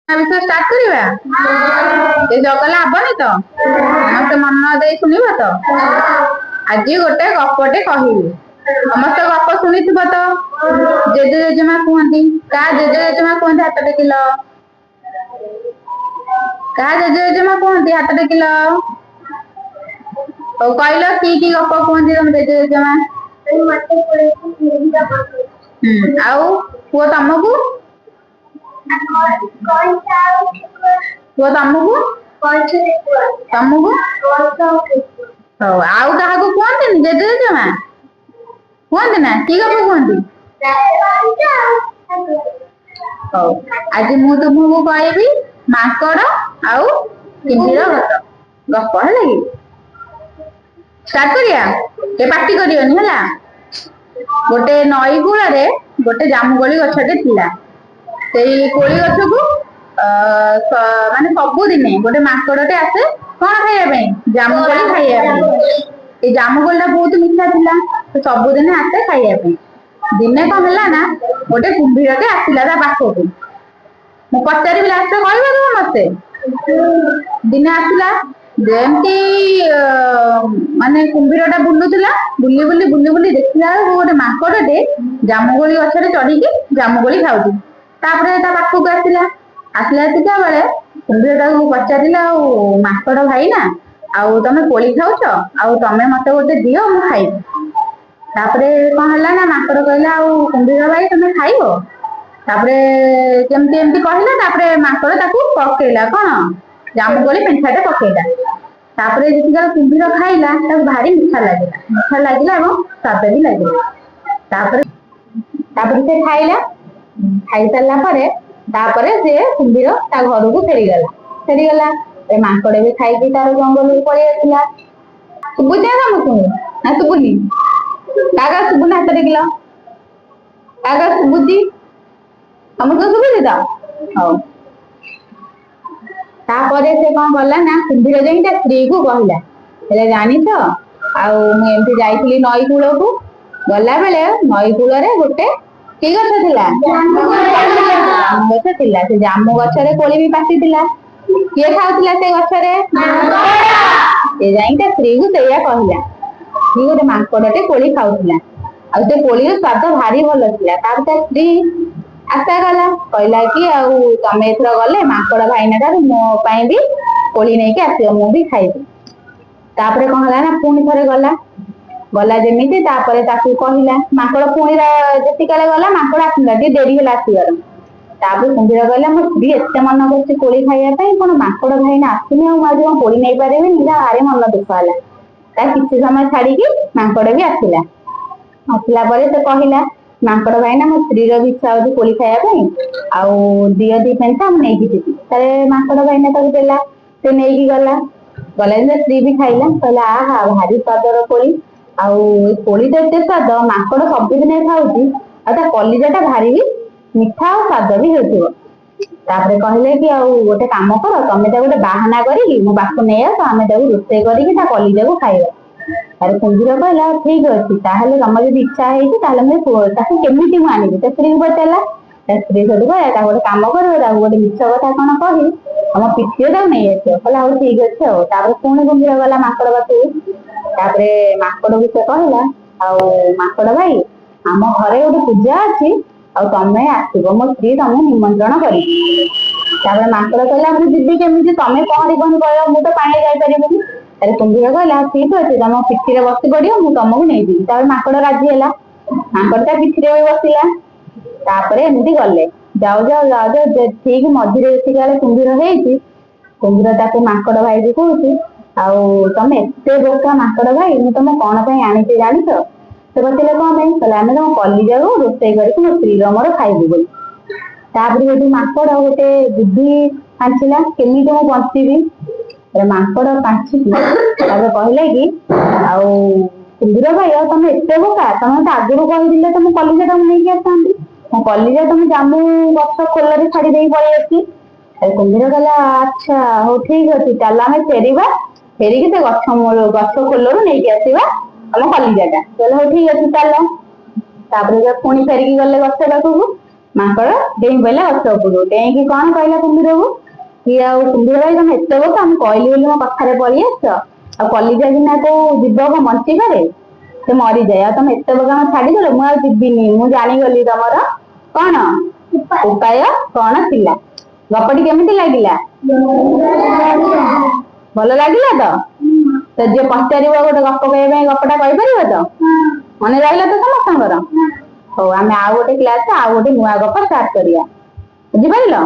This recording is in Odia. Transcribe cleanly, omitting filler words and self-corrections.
ବିଷୟ ଷ୍ଟାର୍ଟ କରିବା। ଏ ଜଗଲା ହବନି ତ? ସମସ୍ତେ ମନ ଦେଇ ଶୁଣିବ ତ? ଆଜି ଗୋଟେ ଗପଟେ କହିବି। ସମସ୍ତେ ଗପ ଶୁଣିଥିବ ତ? ଜେଜେ ଜେଜେମା କୁହନ୍ତି। କାହା ଜେଜେ ଜେଜେମା କୁହନ୍ତି ହାତ ଟେକିଲ? କାହା ଜେଜେ ଜେଜେମା କୁହନ୍ତି ହାତ ଟେକିଲ? ହଉ କହିଲ, କି କି ଗପ କୁହନ୍ତି ତମ ଜେଜେ ଜେଜେମା? ହୁଁ, ଆଉ ପୁଅ ତମକୁ? ପୁଅ ତମକୁ? ତମକୁ? ହଉ, ଆଉ କାହାକୁ କୁହନ୍ତିନି ଜେଜେ ଜେଜେମା? କୁହନ୍ତି ନା? କି ଗପ କୁହନ୍ତି? ହଉ, ଆଜି ମୁଁ ତୁମକୁ କହିବି ମାଙ୍କଡ ଆଉ କୁମ୍ଭୀର ଗପ, ହେଲା କି? ଷ୍ଟାର୍ଟ କରିବା। ଏ ପାଟି କରିବନି, ହେଲା? ଗୋଟେ ନଈ କୂଳରେ ଗୋଟେ ଜାମୁକୋଳି ଗଛଟେ ଥିଲା। ସେଇ କୋଳି ଗଛକୁ ମାନେ ସବୁଦିନେ ଗୋଟେ ମାଙ୍କଡଟେ ଆସେ। କଣ ଖାଇବା ପାଇଁ? ଜାମୁକୋଳି ଖାଇବା ପାଇଁ। ଏଇ ଜାମୁକୋଳି ଟା ବହୁତ ମିଠା ଥିଲା। ସେ ସବୁଦିନେ ଆସେ ଖାଇବା ପାଇଁ। ଦିନେ କଣ ହେଲା ନା, ଗୋଟେ କୁମ୍ଭୀରଟେ ଆସିଲା ତା ପାଖକୁ। ମୁଁ ପଚାରିବି, ଲାଷ୍ଟରେ କହିବ ତମେ ମତେ। ଦିନେ ଆସିଲା ଯେମିତି, ମାନେ କୁମ୍ଭୀର ଟା ବୁଲୁଥିଲା। ବୁଲି ବୁଲି ବୁଲି ବୁଲି ଦେଖିଲା ବେଳକୁ ଗୋଟେ ମାଙ୍କଡଟେ ଜାମୁକୋଳି ଗଛରେ ଚଢିକି ଜାମୁକୋଳି ଖାଉଛି। ତାପରେ ତା ପାଖକୁ ଆସିଲା। ଆସିଲା ବେଳେ କୁମ୍ଭୀର ତାକୁ ପଚାରିଲା, ଆଉ ମାଙ୍କଡ ଭାଇ ନା, ଆଉ ତମେ କୋଳି ଖାଉଛ, ଆଉ ତମେ ମତେ ଗୋଟେ ଦିଅ, ମୁଁ ଖାଇବି। ତାପରେ କଣ ହେଲା ନା, ମାଙ୍କଡ କହିଲା, ଆଉ କୁମ୍ଭୀର ଭାଇ, ତମେ ଖାଇବ? ତାପରେ ଯେମିତି ଏମିତି କହିଲା, ତାପରେ ମାଙ୍କଡ ତାକୁ ପକେଇଲା। କଣ? ଜାମୁକୋଳି ପେଣ୍ଠାଟେ ପକେଇଲା। ତାପରେ ଯେତିକି କୁମ୍ଭୀର ଖାଇଲା, ତାକୁ ଭାରି ମିଠା ଲାଗିଲା। ମିଠା ଲାଗିଲା ଏବଂ ସ୍ୱାଦ ବି ଲାଗିଲା। ତାପରେ ତାପରେ ସେ ଖାଇଲା। ଖାଇସାରିଲା ପରେ ତାପରେ ସେ କୁମ୍ଭୀର ତା ଘରକୁ ଫେରିଗଲା। ଫେରିଗଲା, ଏ ମାଙ୍କଡ ବି ଖାଇକି ତାର ଜଙ୍ଗଲକୁ ପଳେଇ ଆସିଲା। ଶୁଭୁଛି ନା ସମସ୍ତଙ୍କୁ, ନା ଶୁଭୁନି? କାହା କାହା ଶୁଭୁନି ହାତ ଟେକିଲ। କାହା କାହା ଶୁଭୁଛି? ସମସ୍ତଙ୍କୁ ଶୁଭୁଛି ତ? ହଉ। ତାପରେ ସେ କଣ କଲା ନା, କୁମ୍ଭୀର ଯାଇକି ତା ସ୍ତ୍ରୀ କୁ କହିଲା, ହେଲେ ଜାଣିଛ, ଆଉ ମୁଁ ଏମିତି ଯାଇଥିଲି ନଈ କୂଳକୁ। ଗଲା ବେଳେ ନଈ କୂଳରେ ଗୋଟେ କି ଗଛ ଥିଲା? ଜାମୁ ଗଛ ଥିଲା। ସେ ଜାମୁ ଗଛରେ କୋଳି ବି ପାଚିଥିଲା। କିଏ ଖାଉଥିଲା ସେ ଗଛରେ? ସେ ଯାଇକି ତା ସ୍ତ୍ରୀ କୁ ସେଇଆ କହିଲା କି ଗୋଟେ ମାଙ୍କଡଟେ କୋଳି ଖାଉଥିଲା, ଆଉ ସେ କୋଳିର ସ୍ଵାଦ ଭାରି ଭଲ ଥିଲା। ତାପରେ ତା ସ୍ତ୍ରୀ ଆଶା କଲା, କହିଲା କି ଆଉ ତମେ ଏଥର ଗଲେ ମାଙ୍କଡ ଭାଇନା ଠାରୁ ମୋ ପାଇଁ ବି କୋଳି ନେଇକି ଆସିବ, ମୁଁ ବି ଖାଇବି। ତାପରେ କଣ ହେଲା ନା, ପୁଣି ଥରେ ଗଲା। ଗଲା ଯେମିତି, ତାପରେ ତାକୁ କହିଲା ମାଙ୍କଡ। ପୁଣି ଯେତିକାଳେ ଗଲା, ମାଙ୍କଡ ଆସିଲା, ଟିକେ ଡେରି ହେଲା ଆସିବାର। ତାପରେ କୁମ୍ଭୀର କହିଲା, ମୋ ସ୍ତ୍ରୀ ଏତେ ମନ କରୁଛି କୋଳି ଖାଇବା ପାଇଁ, କଣ ମାଙ୍କଡ ଭାଇନା ଆସୁନି, ଆଉ ମୁଁ ଆଜି କଣ କୋଳି ନେଇପାରିବିନି? ତା ଭାରି ମନ ଦୁଃଖ ହେଲା। ତା କିଛି ସମୟ ଛାଡିକି ମାଙ୍କଡ ବି ଆସିଲା। ଆସିଲା ପରେ ସେ କହିଲା, ମାଙ୍କଡ ଭାଇନା, ମୋ ସ୍ତ୍ରୀର ବି ଇଚ୍ଛା ହଉଛି କୋଳି ଖାଇବା ପାଇଁ, ଆଉ ଦିଅ ଦି ପେନ୍ଥା, ମୁଁ ନେଇକି ଯିବି। ତାରେ ମାଙ୍କଡ ଭାଇନା ତାକୁ ଦେଲା। ସେ ନେଇକି ଗଲା। ଗଲା ଯେମିତି ସ୍ତ୍ରୀ ବି ଖାଇଲା, କହିଲା, ଆହା, ଭାରି ସ୍ଵାଦର କୋଳି। ଆଉ ଏ କୋଳି ତ ଏତେ ସ୍ଵାଦ, ମାଙ୍କଡ ସବୁଦିନେ ଖାଉଛି, ଆଉ ତା କଲିଜା ଟା ଭାରି ବି ମିଠା ଆଉ ସ୍ଵାଦ ବି ହେଉଥିବ। ତାପରେ କହିଲେ କି ଆଉ ଗୋଟେ କାମ କର, ତମେ ତାକୁ ଗୋଟେ ବାହାନା କରିକି ମୋ ପାଖକୁ ନେଇ ଆସ, ଆମେ ତାକୁ ରୋଷେଇ କରିକି ତା କଲିଜାକୁ ଖାଇବା। ତାରେ କୁମ୍ଭୀର କହିଲା, ଠିକ ଅଛି, ତାହେଲେ ତମର ଯଦି ଇଚ୍ଛା ହେଇଛି, ତାହେଲେ ମୁଁ ତାକୁ କେମିତି ମୁଁ ଆଣିବି? ତା ସ୍ତ୍ରୀକୁ ପଚାରିଲା। ତା ସ୍ତ୍ରୀ ସେଠୁ କହିଲା, ତାକୁ ଗୋଟେ କାମ କରିବ, ତାକୁ ଗୋଟେ ମିଛ କଥା କଣ କହି ତମ ପିଠିରେ ତାକୁ ନେଇ ଆସିବ। କହିଲା, ହଉ ଠିକ ଅଛି। ଆଉ ତାପରେ ପୁଣି କୁମ୍ଭୀର ଗଲା ମାଙ୍କଡ ପାଖକୁ। ତାପରେ ମାଙ୍କଡକୁ ସେ କହିଲା, ଆଉ ମାଙ୍କଡ ଭାଇ, ଆମ ଘରେ ଗୋଟେ ପୂଜା ଅଛି, ଆଉ ତମେ ଆସିବ, ମୋ ସ୍ତ୍ରୀ ତମକୁ ନିମନ୍ତ୍ରଣ କରିଛି। ତାପରେ ମାଙ୍କଡ କହିଲା, ମୁଁ ଯିବି କେମିତି? ତମେ ପହଁରି ପହଁରି ପଳେଇବ, ମୁଁ ତ ପାଣିରେ ଯାଇପାରିବିନି। ତାରେ କୁମ୍ଭୀର କହିଲା, ଠିକ ଅଛି, ତମ ପିଠିରେ ବସି ପଡିବ, ମୁଁ ତମକୁ ନେଇଯିବି। ତାପରେ ମାଙ୍କଡ ରାଜି ହେଲା। ମାଙ୍କଡ ତା ପିଠିରେ ବି ବସିଲା। ତାପରେ ଏମିତି ଗଲେ। ଯାଉ ଯାଉ ଯାଉ ଯାଉ ଠିକ ମଝିରେ ଯେତିକି ବେଳେ କୁମ୍ଭୀର ହେଇଛି, କୁମ୍ଭୀର ତାକୁ ମାଙ୍କଡ ଭାଇକି କହୁଛି, ଆଉ ତମେ ଏତେ ବୋକା ମାଙ୍କଡ ଭାଇ, ମୁଁ ତମ କଣ ପାଇଁ ଆଣିଛି ଜାଣିଛ? ସେ ପଚାରିଲେ, କଣ ପାଇଁ? କହିଲେ, ଆମେ ତମ କଲିଜାକୁ ରୋଷେଇ କରିକି ମୋ ସ୍ତ୍ରୀର ମୋର ଖାଇବୁ ବୋଲି। ତାପରେ ସେଠୁ ମାଙ୍କଡ ଗୋଟେ ବୁଦ୍ଧି ପାଞ୍ଚିଲା, କେମିତି ମୁଁ ବଞ୍ଚିବି। ମାଙ୍କଡ ପାଞ୍ଚିକି ତାପରେ କହିଲା କି, ଆଉ କୁମ୍ଭୀର ଭାଇ, ଆଉ ତମେ ଏତେ ବୋକା, ତମେ ମତେ ଆଗରୁ କହିଥିଲେ ତ ମୁଁ କଲିଜା ଟାକୁ ନେଇକି ଆସିଥାନ୍ତି। ମୋ କଲିଜା ତମେ ଜାମୁ ଗଛ ଖୋଲରେ ଛାଡି ଦେଇକି ପଳେଇ ଆସିଛି। କୁମ୍ଭୀର କହିଲା, ଆଚ୍ଛା, ହଉ ଠିକ ଅଛି, ଚାଲ ଆମେ ଫେରିବା, ଫେରିକି ସେ ଗଛ ମୂଳ ଗଛ ଖୋଲରୁ ନେଇକି ଆସିବା ଆମ କଲିଜାଟା। କହିଲେ, ହଉ ଠିକ ଅଛି, ଚାଲ। ତାପରେ ପୁଣି ଫେରିକି ଗଲେ ଗଛ ପାଖକୁ। ମାଙ୍କଡ ଡେଇଁ ପଇଲା ଗଛ ଉପରକୁ। ଡେଇଁକି କଣ କହିଲା କୁମ୍ଭୀରକୁ କି ଆଉ କୁମ୍ଭୀର ଭାଇ, ତମେ ଏତେ ବୋକା, ମୁଁ କହିଲି ବୋଲି ମୋ କଥାରେ ପଳେଇ ଆସିଛ। ଆଉ କଲିଜା ବିନା କୋଉ ଜୀବ କଣ ବଞ୍ଚିପାରେ? ସେ ମରିଯାଏ। ଆଉ ତମେ ଏତେ ବୋକା, ମତେ ଛାଡିଦେଲ, ମୁଁ ଆଉ ଯିବିନି। ମୁଁ ଜାଣିଗଲି ତମର କଣ ଉପାୟ କଣ ଥିଲା। ଗପଟି କେମିତି ଲାଗିଲା? ଭଲ ଲାଗିଲା ତ? ତ ଯିଏ ପଚାରିବ ଗୋଟେ ଗପ କହିବା ପାଇଁ, ଗପଟା କହିପାରିବ ତ? ମନେ ରହିଲା ତ ସମସ୍ତଙ୍କର? ହଉ, ଆମେ ଆଉ ଗୋଟେ କ୍ଲାସ, ଆଉ ଗୋଟେ ନୂଆ ଗପ ଷ୍ଟାର୍ଟ କରିବା। ବୁଝିପାରିଲ?